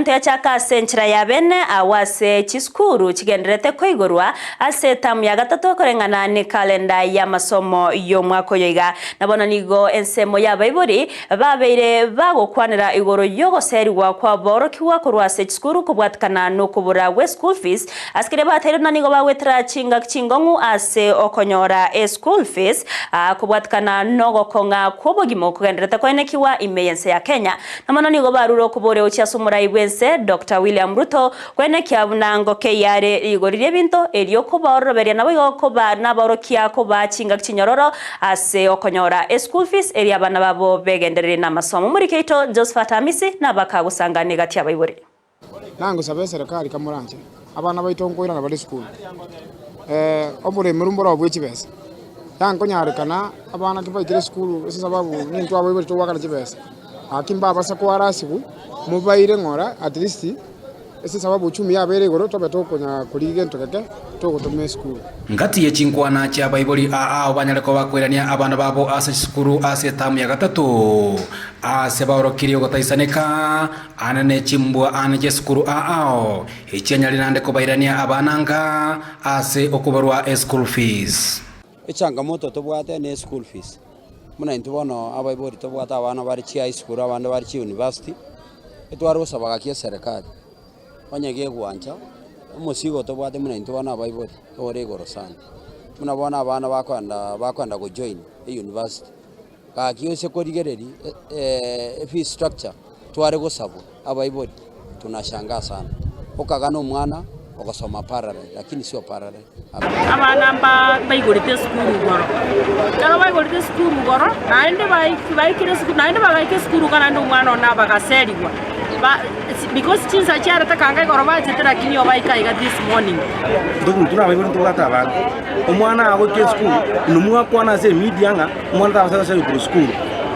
Ntoyachaka ase enchera ya bene agwo ase chisukuru chigendererete koigorwa ase etamu ya gatato koreng'ana ne kalenda y'amasomo y'omwaka oyo iga. Na bono nigo ensemo y'abaibori babeire bagokwanera igoro y'ogoserigwa kw'aborokigwa korwa ase chisukuru kobwatikana nokobora gwe school fees ase keria bateirwe na nigo bagwetera chingaki chingong'u ase okonyora eschool fees kobwatikana nogokong'a kw'obogima okogendererete koenekigwa ime y'ense ya Kenya. Na mono nigo barure okoboria gochia ase omorai bw'ense Doctor William Ruto Kwenekia buna ngokeyia are rigori ri'ebinto, erio kobaororoberia naboigo koba nabaorokia kobaa chingaki chinyororo ase okonyora eschool fees erio abana babo begendererie namasomo. Omoriki oito Josephat Amisi nabakagosangana egati y'abaibori. Nangosaba eserekari kamoranche abana baito nkoirana bare esukuru, oboremero mboro bwe chibesa, yankonyarekana abana kibaikire esukuru ase esababu nintwe abaibori togoakana chibesa, gaki mbabasa koarasiwu mobaire ng'ora at least. Ase esababu uchumi yabeire igoro, tobe tokonyara korigia gento geke togotoma esukuru. Ngati ye chinkwana chi'abaibori aa ao banyare koba koirania abana babo ase chisukuru ase etamu ya gatato, aase baorokirie ogotaisaneka aane ne chimbwa aane chi'esukuru aa ao, echianyarire naende kobairania abana anga ase okobarwa eschool fees. Echangamoto tobwate ne school fees, buna intwe bono abaibori tobwate abana bare chi high school abande bare chi university, etware gosaba gaki eserekari, onye gegwancha, omosigo tobwate buna intwe bono abaibori, ore igoro sana. Buna bono abana bakoenda bakoenda gojoin euniversity, gaki ase korigereria efee structure tware gosabwa abaibori, tunashangaa sana, okagana omwana ogosoma parallel lakini sio parallel. Abana mba baigorete esukuru igoro, ekero baigorete esukuru igoro, naende baikire esukuru naende bagaika esukuru iga naende omwana one abagaserigwa ba because chinsa chiarete kanga igoro bachete lakini obaika iga this morning. Intwe buna abaibori ntobwate abana, omwana agoika esukuru, inwe mwakwana ase emedia ng'a omwana tabasa goserigwa korwa esukuru,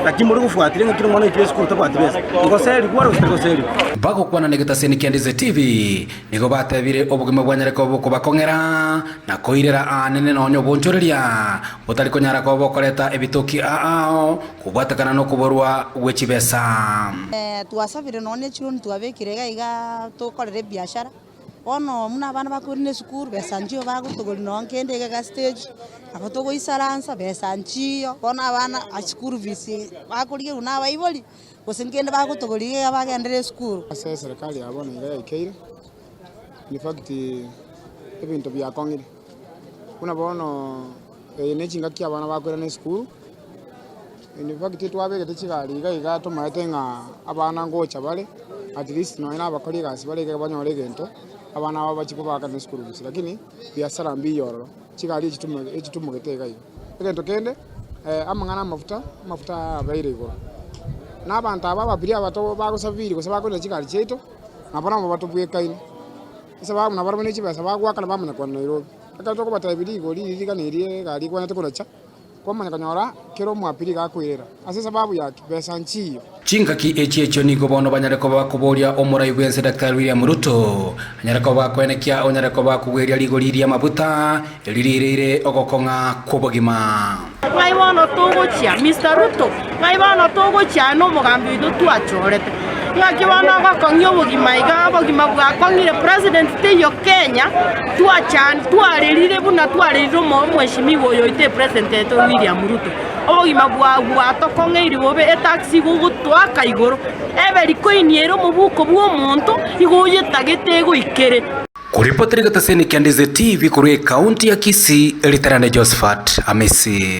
lakini more gofuatiria ng'a kera omwana oikire esukuru tabwati besa, ngoserigwa ore gose tari goserigwa. Bagokwana negetaseni kia Ndize TV, Nigo batebire obogima bwanyare koba bokobakong'era, na koirera aanene nonya obonchoreria, botari konyara koba bokoreta ebitoki aao, kobwatekana nokoborwa gwe chibesa. Twasabire nonya ne chironi twabekire iga iga tokorere ebiashara, bono buna abana bakoirana esukuru besa nchiyo bagotogoria nonya nkende iga iga stage, nabo togoisaransa besa nchiyo, bono abana school fees bakorigerwa na abaibori. Gose nkende bagotogoria iga bagenderere esukuru. Ase eserekari ya bono iga yaikeire, in fact ebinto biakong'ire, buna bono eye ne chingaki abana bakoirana esukuru, in fact twabegete chigari iga iga tomaete ng'a abana ngocha bare, at least nonye na abakori egasi bare iga banyore egento, abana aba bachie kobakana esukuru fees lakini biasara mbiya ororo, chigari echi echitumogete iga iga. Egento kende, amang'ana amafuta, amafuta aya abeire igoro, na abanto aba ababiria aba to bagosafiri gose bakorina chigari chiaito, nabo nabo batobwekaine, ase sababu nabarabwo ne chibesa bagoakana bamanya kogenda Nairobi. Ekero tokobatebia rigori riria rigana eria egari egwenerete konacha, kwamanya konyora kera omoabiria iga akoirera, ase esababu ya ki? Besa nchiyo. Chingaki echi echio nigo bono banyare koba bakoboria omorai bw'ense Daktari William Ruto anyare koba akoenekia onyare koba akogweria rigori ri'amabuta eri riireire ogokong'a kw'obogima. Ng'ai bono togochia, Mister Ruto? Ng'ai bono togochia aye nomogambi oito twachorete? Ng'aki bono ogokong'ia obogima iga, obogima bwakong'ire president teiyo Kenya, twachan twarerire buna twarerire omo omweshimiwa oyo oito epresident yaito William Ruto. Obogima bwao bwatokong'eirie bobe, etax igo ogotoaka igoro, ebe rikoini ere omobuko bw'omonto, igo oyetagete egoikere. Koripotera egetaseni kia Ndize TV korwa ekaunti ya Kisii, Ritarande Josephat Amisi.